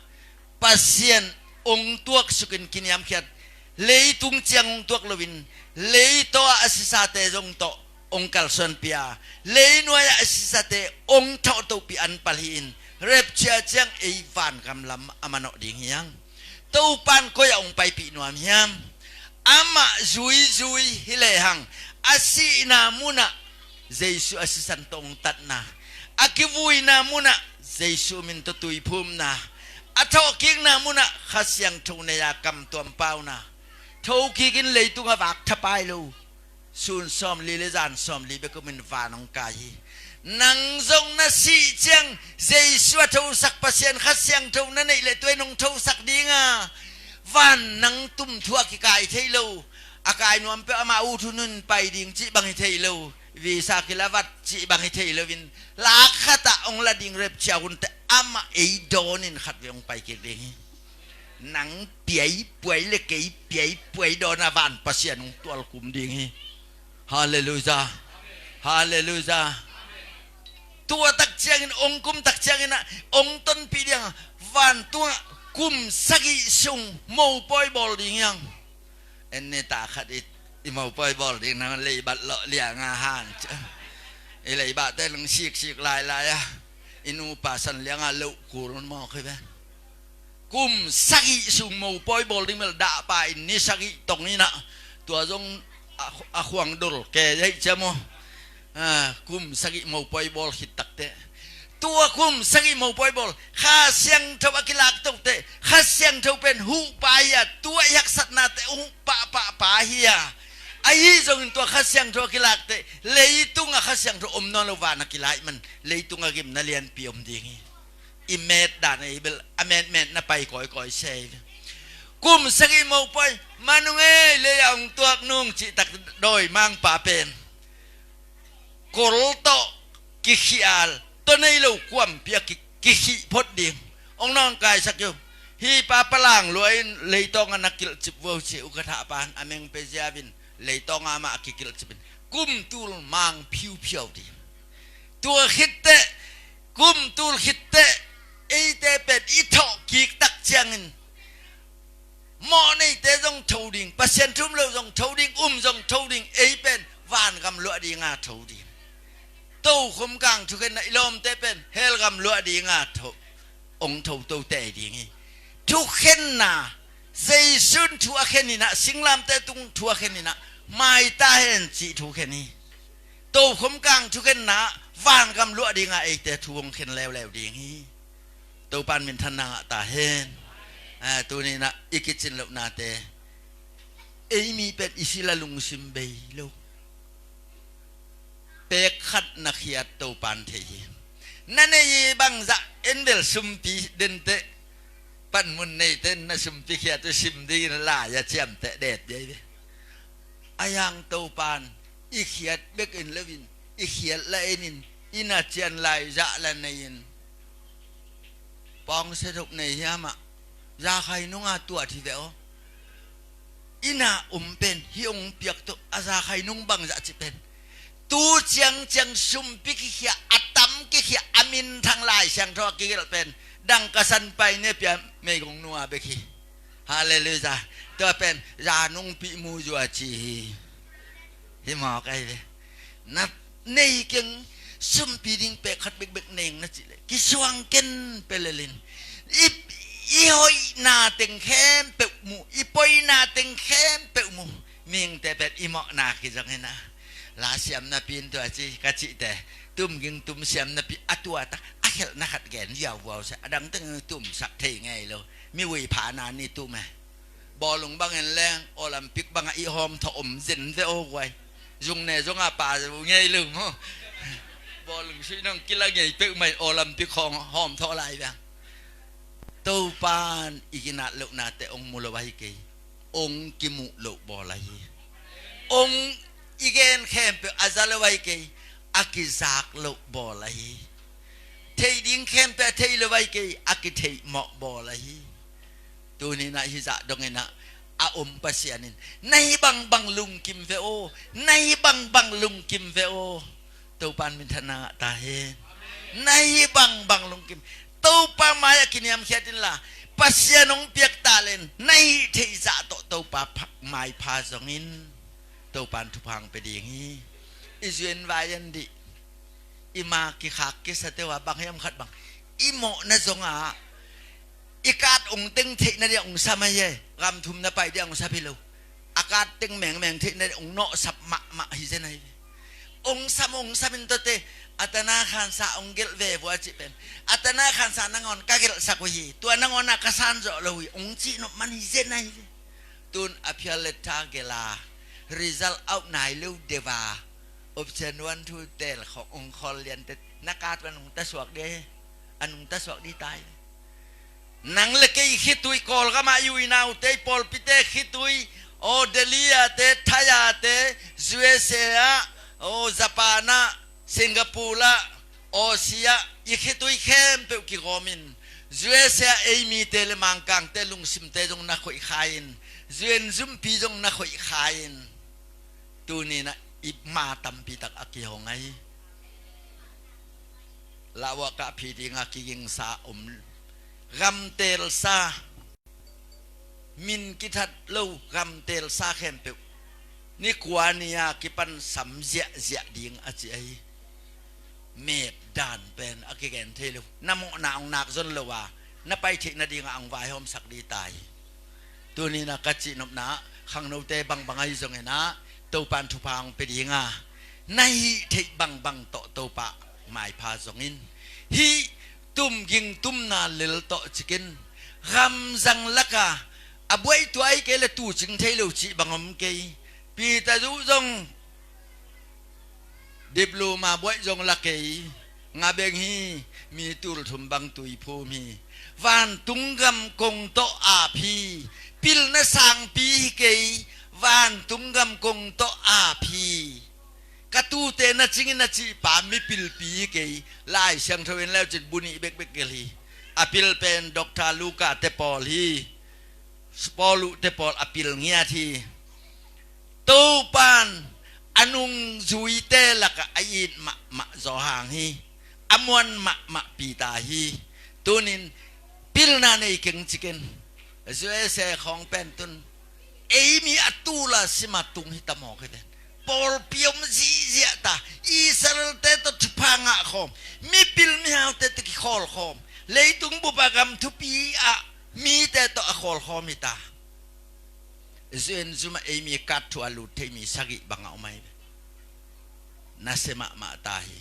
Pasian ong tuaksukin kiniamkhiat, leitung ciang ong tuak loin leitaw ah a sisate zong tawh ong kalsuanpih a, leinuai ah a sisate ong thawhtohpih an palhi in rapture ciang ei vangam lam a manawh ding hiang. Topan koi ah ong paipih nuam hiam? Amah zuizui hi lehang a sihna munah Jesu a sisan tawh ong tatna, a kivuina munah Jesu min tawh tuiphumna, a thawhkikna munah Kha Siangtho nei a kamtuam pauna, thokikin leitung a vak thapai lo sun sawmli le zan sawmli bek om in van ong kai hi. Nang zong na sih ciang Jesu a thosak Pasian Kha Siangtho na neih leh tua in ong thosak dinga, van nang tum thu a kikai thei lo. A kai nuam peuh amah ut hun hun pai ding cih bang hi thei lo. Visa kilavat cih bang hi thei loin lak khatah ong la ding rapture hunte amah ei dawnin khat ve ong pai kik ding hi. Nang piaipuai le kei piaipuai dawn a van Pasian ong tualkum ding hi. Halleluijah. Halleluijah. Tua tak ciangin ong kum tak ciangin ah ong tonpih ding a, vantungah kum sagih sung mopawi bawl ding hiang. En ne ta khat i, i mopawi bawl ding na leibat lawh lianga han. I leibahte lung siksik lailai a, i nupa san lianga loh kul mawk hi ve. Kum sagih sung mopawi bawl ding bel dahpa in ni sagih tong inah tua zong a, a khuang dol ke zaih cia maw? Ah, kum sagih mopawi bawl khit takte, tua kum sagih mopawi bawl Kha Siangtho a kilak tokte, Kha Siangtho pen huhpa hi a, tua i haksatnate huhpahpahpa hi a. Ahi zongin tua Kha Siangtho a kilakte leitung a Kha Siangtho om nawn lo, van a kilaih man leitung a gimna lianpi om ding hi. I met dan ei bel a metmet na pai kawikawi se hi. Kum sagih mopawi manung ei lei a ong tuak nung cihtak dawimangpa pen kol tawh kikhih a, tawh nei lo kuampi a ki, kikhih phot ding. Ong nawngkaisak hi uh. Hi pa palang lua in leitawng a na kilhcip vua uh ci uh ka thahpan a meng pe ziau in leitawng a amah a kikilhcip in kum tul mang phiuphiau ding. Tua khitteh, kum tul khitteh eite pen i thawh kik tak ciangin mawh neite zong tho ding, Pasian thu um lo zong tho ding, um zong tho ding, ei pen vangam luah dinga tho ding. Tokhom kang thukhenna i lawmte pen helgam luah dinga tho, ong tho tote ding hi. Thukhenna, Jesu'n thu a khen inah, singlamte tung thu a khen inah, maita hen cih thu khen hi. Tokhom kang thukhenna, vangam luah dinga eite thu ong khen leuleu ding hi. Topan minthanna ngah ta hen. A, tuninah i kicin lohnate, ei mi pen i sila lungsim bei lo. Pek khat na khiat Topan thei hi. Na nei bangzah en bel sumpi denteh, panmun neite na sumpi khiat uh sim dingin lai a ciamteh det dei ve. A yang Topan i khiat bek in loin i khiat la enin i na cian lai zah la nei-in pawngse thok nei hiamah zakhai nunga tuat hi ve aw. I na um pen hi ong piak tawh a zakhai nung bangzah ci pen tu ciangciang sumpi kikhia, a tam kikhia, a minthang Lai Siangtho a kigelh pen dangka san pai ne pia meigong nua bek hi. Halleluijah. Tua pen zanungpih muzua ci hi. Hi mawk ahi ve. Na nei keng sumpi ding pek khat bekbek neng na cih leh kisuang ken pelelin i, I hoihna teng khempeuh mu, i poina teng khempeuh mu. Mihingte pen i mawhna kizong hi na. La siam napi in tua ci ka cihte, tumging tum siam napi a tuatak a khelhna khat gen ziauvuau se, a dang teng tumsak thei ngei lo. Mi ui phana ni tum e. Bawlung bangin leng Olympic bangah i hawmthawh om zen ve aw guai. Zung ne zong a pa ngei lo maw? Bawlung suih nang kila ngei peuh mai Olympic hawm, hawmthawh lai veng. Topan i kinat lohnate ong mu lo ahi kei, ong kimuh loh bawl ahi. Ong i gen khempeuh a za lo ahi kei, a kizak loh bawl ahi. Thei ding khempeuh a thei lo ahi kei, a kitheih mawh bawl ahi. Tuni-in ah hih zah dongin ah a om Pasian in na hih bangbang lungkim ve aw, na hih bangbang lungkim ve aw. Topan minthanna ngah ta hen. Na hih bangbang lungkim. Topa mai-ah kiniamkhiat inla, Pasian hong piak talent na hih theih zah tawh Topa pha-, maipha zongin Topan thupha hong pia ding hi. I zuin vai en dih. I ma kikhak kisate uh a bang hiam khat bang, i mawhna zongah i kat ong teng theih nading ong sam ahi e. Gam thum na pai ding ong sam hi lo. A kat teng mengmeng theih nading ong nawhsap mahmah hi zen ahi ve. Ong sam, ong sam in tawte, a tana khansa ong gelh ve vua cih pen, a tana khansa nangawn ka gelhsak uh hi. Tua nangawn ah ka san zawh lo uh hi, ong cih nop man hi zen ahi ve. Tun a phial le tha gelh a, result out nai lo deuh a, option one two tel khawng ong khawl liante, na kat a nungta suak dih, a nungta suak dih tai. Nang le kei khitui, Kawlgam ah i ui naute, i pawlpite khitui, aw Delhi ah te, Thai ah te, U S A ah, aw Japan ah, Singapore ah, Aussie ah, i khitui khempeuh kigawm in, U S A ah ei mite le Mangkangte lungsimte zong na khoih kha in, U N zumpi zong na khoih kha in, tuni-in ah i ma tampi tak a kihong ahi. Lauhuah kahphi ding a kigingsa om, gamtelsa, min kithat lo gamtelsa khempeuh ni kua ni a kipan sam ziahziah ding a ci ahi. Met dan pen a kigen thei lo. Na mawhna ong nak zon lo a, na pai theih nading a ong vaihawmsak dih tai. Tuni-in ah ka cihnopna ah, khangnote bangbang ahi zongin ah, Topan thupha ong pia ding a, na hih theih bangbang tawh Topa maipha zongin, hih tumging tumna lel tawh cikin, gamzang lak a, a buaih tua ahi kei le tuucing thei lo cih bang om kei. Peter Zu zong diploma buaih zong la kei, nga beng hi, mi tul thum bang tui phum hi. Vantung gam kong tawh ap hi, pilna sangpi hi kei, vantung gam kong tawh ap hi. Ka tuute na cingin a cihpa mipilpi hi kei, Lai Siangtho in leucin bu nih bekbek gelh hi. A pil pen Doctor Luka te pawl hi. Paul uh te pawl a pil ngiat hi. Topan a nungzuite lakah a it mahmah Johan hi. A muan mahmah Peter hi. Tunin pilna nei keng ciken. U S A khawng pen tun ei mi a tul a sim a tung hi ta mawk hi ven. Pawlpi om zihziah ta. Israel-te tawh thupha ngah khawm, mipil mihaute tawh kikhawl khawm, leitung bup a gam thupi ah mite tawh a khawl khawm hi ta. Zu in zum ah ei mi kat thu a lut thei mi sagih bang a om ahi ve. Nasia mahmah ta hi.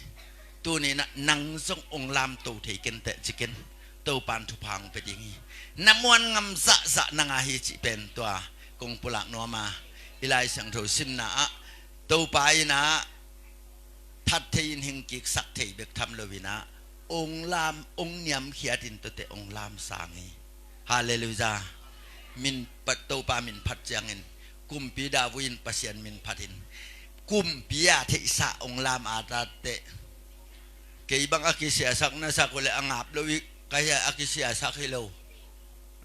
Tuni-in ah nang zong ong lamto thei kenteh ciken. Topan thupha ong pia ding hi. Na muan ngam zahzah na ngah hi cih pen tua kong pulak nuam a, i Lai Siangtho simna ah, Topa in ah that thei in hing kik, sak thei bek tham lo-in ah, ong lam, ong niamkhiat in tuate ong lam sang hi. Halleluiah. Min phat, Topa min phat ciangin, kumpi David in Pasian min phat in, kumpi a theihsa ong lam a tatteh. Kei bang a kisiasak na sak uh leh a ngap lo hi, ka hia a kisiasak hi lo.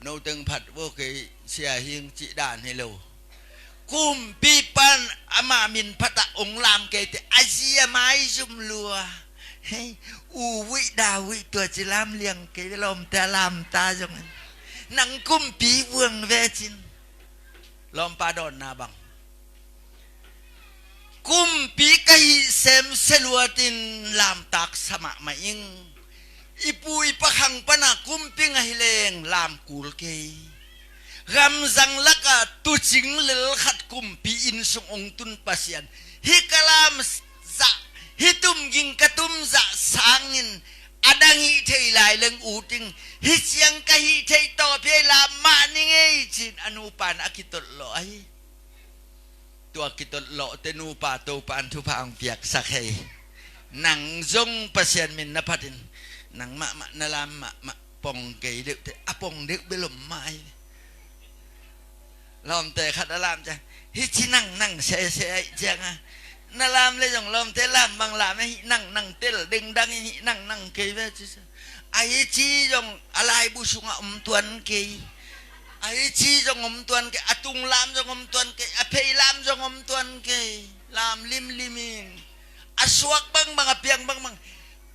No teng phat vo, kei sia hing cih dan hi lo. Kumpi pan amah min phat a ong lam kei teh, a zi a maizum lua. Hei, u vuih da vuih tua ci lam liang kei, lawmte a lam ta zong. Nang kumpi vuang ve cin. Lawmpa dawnna bang. Kumpi ka hih sem seluat in lamtak sa mahmah ing. I pu i pa khang pana kumpi ngah hi leng lam kul kei. Gamzang laka tuucing lel khat kumpi inn sung ong tun Pasian, hih ka lam zah, hih tumging ka tum zah sangin a dang hih thei lai leng ut ing. Hih ciang ka hih thei tawp hi ei, lam mah ni ngei, ci-in a nupa in a kitotlawh ahi. Tua kitotlawhte nupa Topa'n thupha hong piaksak hi. Nang zong Pasian min na phatin, nang mahmah na lam mahmah, pong kei deuhte, a pong deuh bel om mah hi. Lawmte khat a lam ciang, hih ci nang nang sese ahih cianga, na lam le zong lawmte lam bang lam e, hih nang nang tel dengdang in, hih nang nang kei ve ci sa. A hih ci zong a laibu sungah om tuan kei. A hih ci zong om tuan kei, a tung lam zong om tuan kei, a phei lam zong om tuan kei. Lam limlim in. A suak bangbang, a piang bangbang.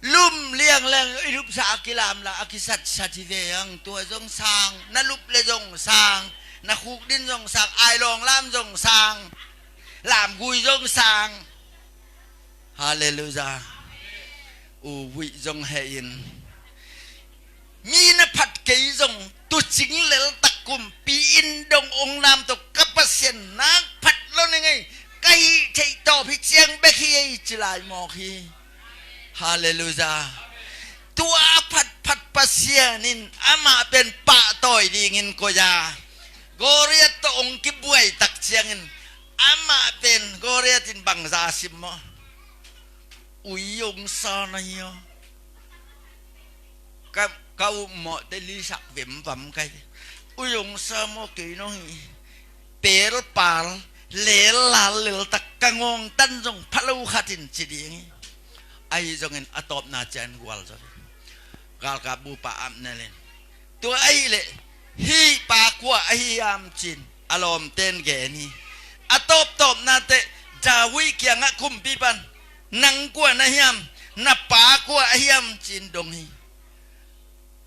Lum liangliang i lupsa a kilamla, a kisatsat hi ve hang, tua zong sang. Na lup le zong sang. Na khukdin zong sang. Ailawng lam zong sang. Lamgui zong sang. Halleluiah. U Vuih zong heh in, mi na phat kei zong tuucing leltak kumpi in dong ong lam tawh ka Pasian nak phat lo ning ei. Ka hih theih tawp hih ciang bek hi ei, ci lai mawk hi. Halleluiah. Tua a phatphat Pasian in amah pen pahtawi dingin koih a, Goliath tawh ong kibuai tak ciangin amah pen Goliath in bangza sim maw? Ui ong sa na hi aw. Ka, ka upmawhte lisak vemvam kai. Ui ong sa maw kei nong hi. Pelpal, lellal leltak, ka ngawngtan zong phalo khat in ci ding hi. Ahi zongin a tawpna ciangin gualzo hi. Galkap bupa Abner in, tua ahih leh hih pa kua ahi hiam, ci-in a lawmte'n gen hi. A tawptawpna teh David kiangah kumpipa'n, nang kua na hiam, na pa kua ahi hiam, ci-in dong hi.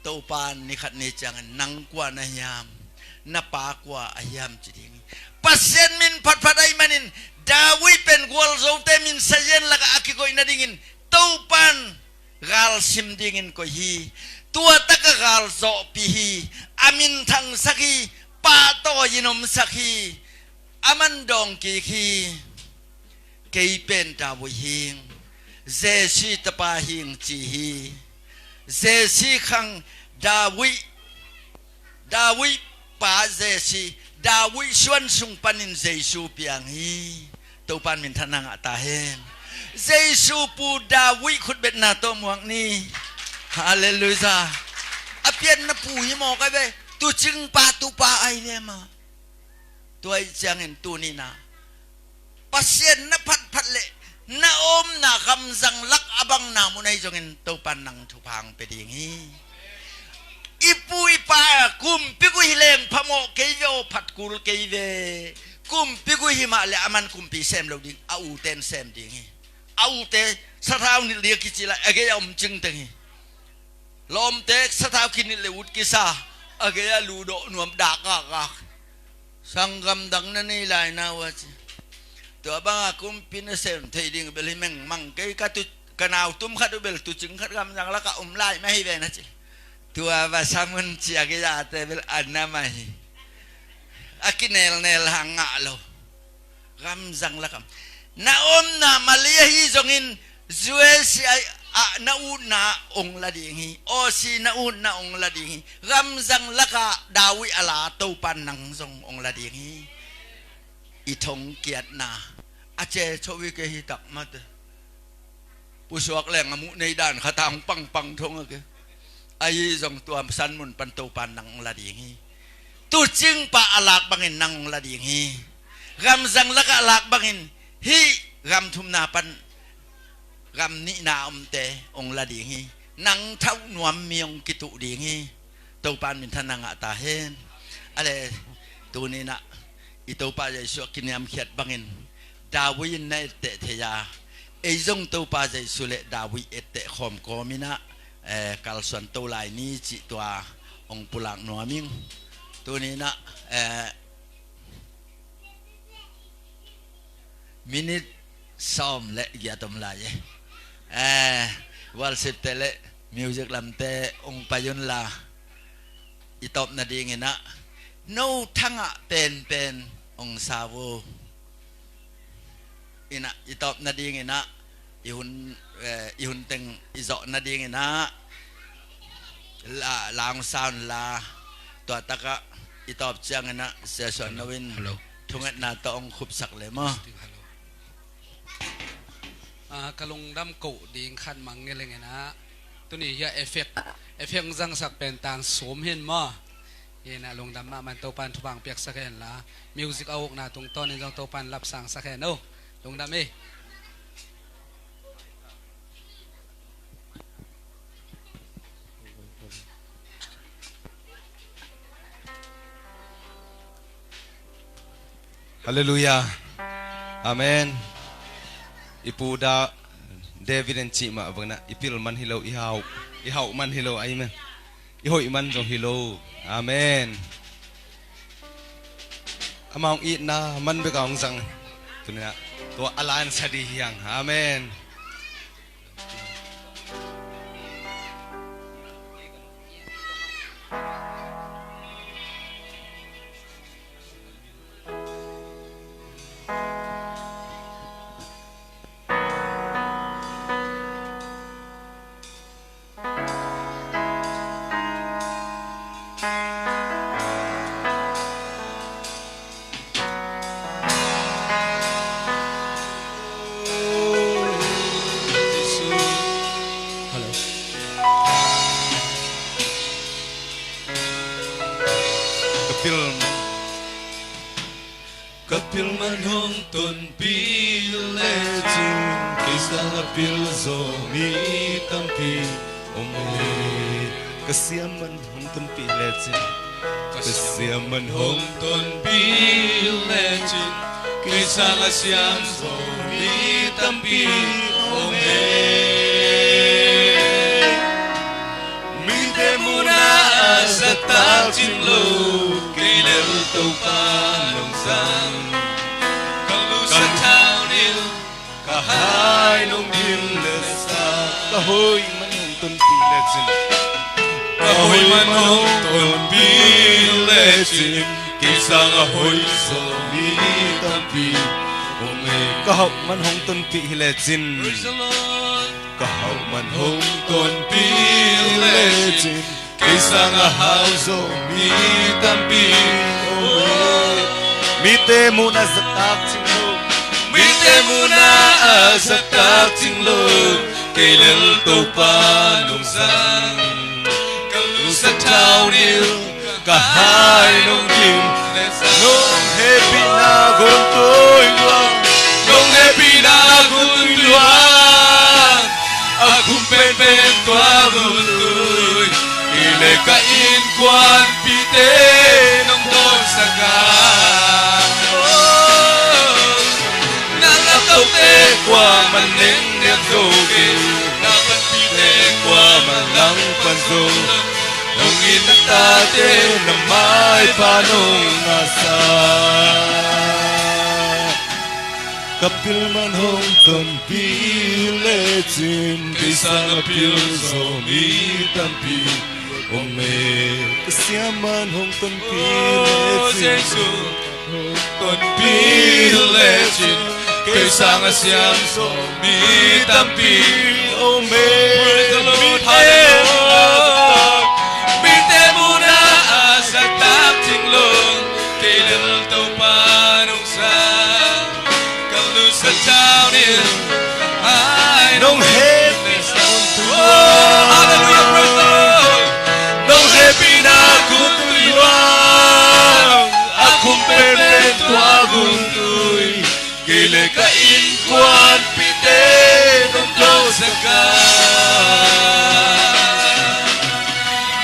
Topa'n ni khat ni ciangin, nang kua na hiam, na pa kua ahi hiam, ci ding hi. Pasian min phatphat ahih manin David pen gualzote min sazian lakah a kikoih nadingin Topa'n galsim dingin koih hi. Tua takah galzawhpih hi. A minthangsak hi. Pahtawi in omsak hi. Aman dawng kik hi. Kei pen David hing, Jesse tapa hing, ci hi. Jesse khang David, David pa Jesse, David suan sung panin Jesu piang hi. Topa'n minthanna ngah ta hen. Jesu pu David khutbetna tawh muak ni. Halleluiah. A pianna pu hi mawk a ve. Tuucing pa tupa ahi ve mah. Tua ahih ciangin tuni-in ah Pasian na phatphat leh na omna gamzang lak a bang na mun ahi zongin Topa'n nang thupha hong pia ding hi. I pu i pa kumpi guh hi leng phamawh kei ve aw, phat kul kei ve. Kumpi guh hi mah leh aman kumpi sem lo ding, a ute'n sem ding hi. A ute sathau nilh ding a kici lai, a gei a om cingteng hi. Lawmte sathau kinilh leh ut kisa, a gei a luhdawh nuam dak gakgak. Sanggam dang na nei lai na uh a ci. Tua banga kumpi na sem theih ding bel hi mengmang kei, ka tu, ka nau tum khat uh bel tuucing khat gamzang lakah om lai mah hi ve na ci. Tua va sam un ci, a gei a te bel a na mah hi. A kinelnel hang ngah lo. Gamzang lakah na omna Malaysia hi zongin, U S A ah na utna ong la ding hi. Aussie na utna ong la ding hi. Gamzang lakah David a la Topa'n nang zong ong la ding hi. I thong kiatna a ce cho i ke hi tak mate. Pusuak leng a muh nei dan khat a hong pangpang thong a ke. Ahi zong tua san mun pan Topa'n nang ong la ding hi. Tuucing pah a lak bangin nang ong la ding hi. Gamzang lakah a lak bangin hih gam thumna pan gam nihna a omte ong la ding hi. Nang thauh nuam mi ong kituh ding hi. Topa'n minthanna ngah ta hen. A le, tuni-in ah i Topa Jesu a kiniamkhiat bangin David in na etteh thei a, ei zong Topa Jesu le David etteh khawm kawmin ah, eh, kalsuan to lai ni cih tua ong pulak nuam ing. Tuni-in ah, eh, minit sawm le giat om lai e. Eh, worship te le Music lamte hong pai unla, i tawp nadingin ah no thangah penpen hong sau uh. Inah i tawp nadingin ah i hun, eh, i hun teng i zawh nadingin ah la, la hong sa unla, tua takah i tawp ciangin ah Sia Suan No in thungetna tawh hong khupsak le maw. Ah, ka lungdam koh ding khat mangngilh ing inah, tuni hiah effect, effect zangsak pen tang sum hin maw. Inah lungdam mahmah in Topan thupha piaksak hen la, music a ukna tungtawnin zong Topan lapsangsak hen o. Lungdam ei. Halleluiah. Amen. I pu Da, David in cih mah bangin ah i pil man hi lo, i hau, i hau man hi lo, amen. I hoih man zong hi lo. Amen. Amah hong itna man bek a hong zang. Tuni-ah tua a la in sa ding hi hang. Amen. Hello. Ka pil man, ka pil man hong tonpih lecin, kei sangah pil zo mi tampi om hi. Ka siam man hong tonpih lecin, ka siam man hong tonpih lecin, kei sangah siam zo mi tampi om hi. Mite munah a zahtak cing lo, kei lel Topa nong zang. Ka lusa thaunil, ka hai nong dim le sa. Ka hoih man hong tonpih lecin, ka hoih man hong tonpih lecin, kei sangah hoih zo mi tampi om hi. Ka hauh man hong tonpih hi lecin. Praise the Lord. Ka hauh man hong tonpih lecin, kei sangah hau zo mi tampi om hi. Mite munah a zahtak cing lo, mite munah a zahtak cing lo, kei lel Topa nong zang. Ka lusa thaunil, ka hai nong dim le sa. Nong hehpihna gun tui luang, nong hehpihna gun tui luang, a khum penpen tua gun tui. Kei le ka innkuanpihte nong dawnsak a, oh, na laptohte kuaman nengniam zo kei, na panpihte kuaman langpan zo. Nong it na tate na maipha nong ngahsak. Ka pil man hong tonpih lecin, kei sangah pil zo mi tampi om hi. Ka siam man hong tonpih lecin, tonpih lecin, kei sangah siam zo mi tampi om hi. Praise the Lord. Hallelujah. Mite munah a zahtak cing lo, kei lel Topa nong zang. Ka lusa thaunil, ka hai nong hehpihna gun tui luang. Oh, hallelujah, praise the Lord. Nong hehpihna gun tui luang, a khum penpen tua gun tui. Kei le ka innkuanpihte nong dawnsak a,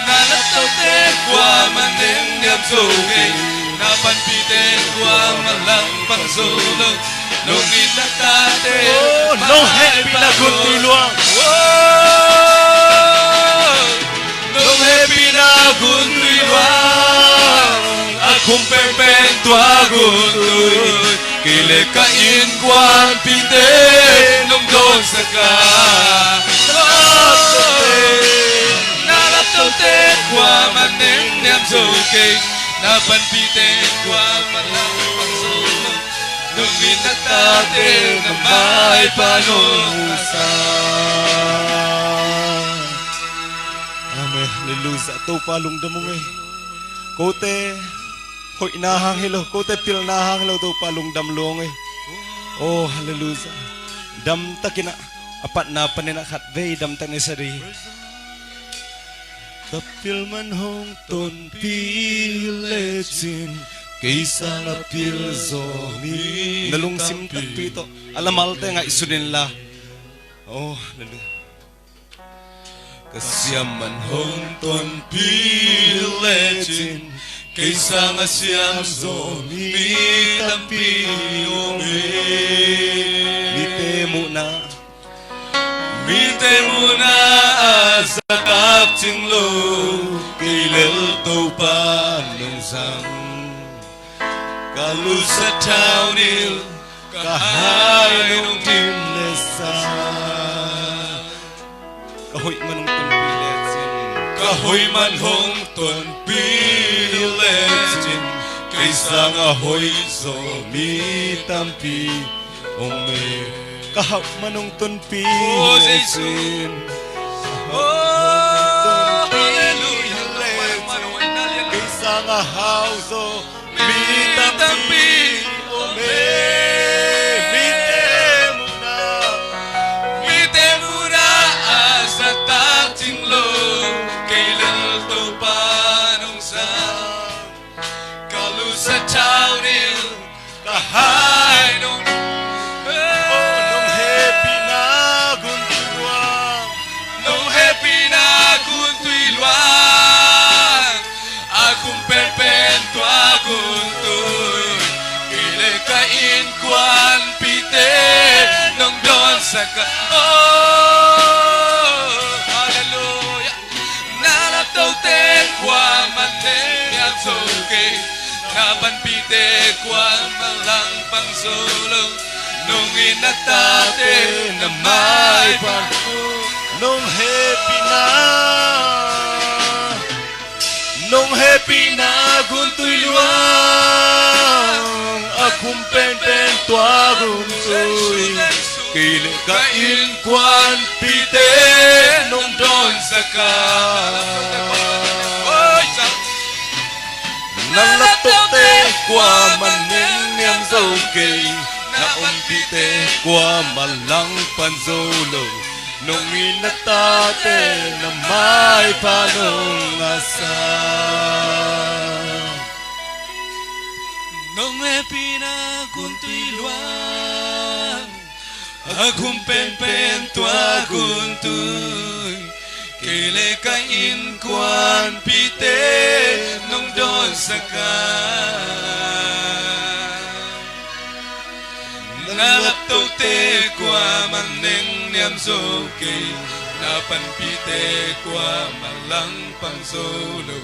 na laptohte kuaman nengniam zo kei, na panpihte kuaman langpan zo lo. Nong it na tate, oh, nong hehpihna gun tui luang. Oh, nong hehpihna gun tui luang, a khum penpen tua gun tui. Kei le ka innkuanpihte nong dawnsak a, na laptohte kei, na panpihte kuamah lang pang zo lo. Nong it na tate na maipa nong a sa. Amen. Halleluiah. Topa lungdam ung ei. Kote hoihna hang hi lo, kote pilna hang hi lo, Topa lungdam lua ung ei. Oh, halleluiah. Damtakin ah, a patna panin ah khatvei damtakin i sa ding hi. Ka pil man hong tonpih lecin, kei sanga pil zaw mi. Na lungsim tampi tawh a lamalte ngaihsun inla. Oh, halleluiah. Ka siam man hong tonpih lecin, kei sanga siam zaw mi tampi om e. Mite muhna, mite muhna a zatak cing lo, kei lel Topa nong zang. Ka lusa thaunil, ka hai nong dim le sa. Ka hoih man hong tonpih lecin, ka hoih man hong tonpih lecin, kei sanga hoih zaw mi tampi om e. Ka hauh man hong tonpih lecin, oh, halleluiah, kei sanga hau zaw mi tampi om e. Mite muhna, mite muhna a zatak cing lo, kei lel Topa nong zang. Ka lusa thaunil, ka hai nong, oh, nong hehpihna guntui luang, nong hehpihna guntui luang, a khum penpen tua guntui, kei le ka innkuanpihte nong dawnsak a. Oh, halleluiah. Na laptote kuamah neng niam zo kei, na panpihte kuamah lang pang zo lo. Nong it na tate na maipa nong hehpihna, nong hehpihna guntui luang, a khum penpen tua guntui, kei le ka innkuanpihte nong dawnsak a. Na laptote kuamah neng niam zo kei, na ompihte kuamah lang pang zo lo. Nong it na tate na maipa nong a sa. Nong hehpihna guntui luang, a khum penpen tua guntui, kei le ka innkuanpihte nong dawnsak a. Na laptote kuamah neng niam zo kei, na panpihte kuamah lang pang zo lo.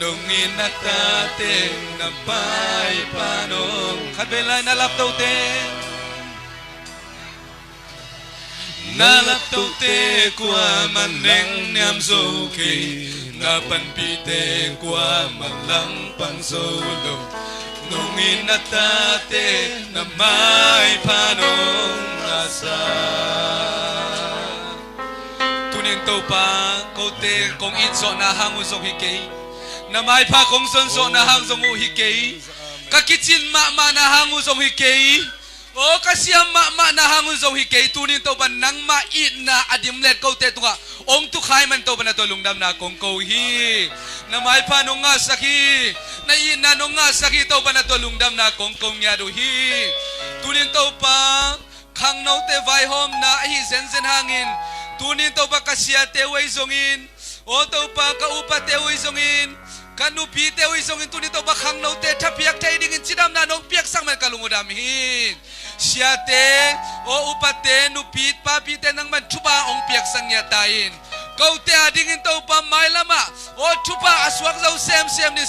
Nong it na tate na maipa nong. Khatvei lai, na laptote. Na laptote kuamah neng niam zo kei, na panpihte kuamah lang pang zo lo. Nong it na tate na maipa nong a sa. Tunin Topa, kote kong it zawhna hang uh zong hi kei, na maipa kong zon zawhna hang zong uh hi kei, ka kicin mahmahna hang uh zong hi kei, aw, ka siam mahmahna hang uh zong hi kei. Tunin Topa, nangmah itna a dim let kote tungah ong tukhai man Topa, na tua lungdamna kong ko hi. Na maipa nong ngahsak hi, na itna nong ngahsak hi Topa, na tua lungdamna kong ko ngiat uh hi. Tunin Topa, khangnote vaihawmna ahi zenzen hangin, tunin Topa, ka siate uh ei zongin, aw Topa, ka upate uh ei zongin, ka nupite uh ei zongin, tunin Topa, khangnote thapiak thei dingin cidamna nong piaksak man ka lung uh dam hi. Siate, aw upate, nupi papite nangman thupha ong piaksak ngiat ta in, kote a dingin Topa, mailamah aw thupha a suak zo semsem ni.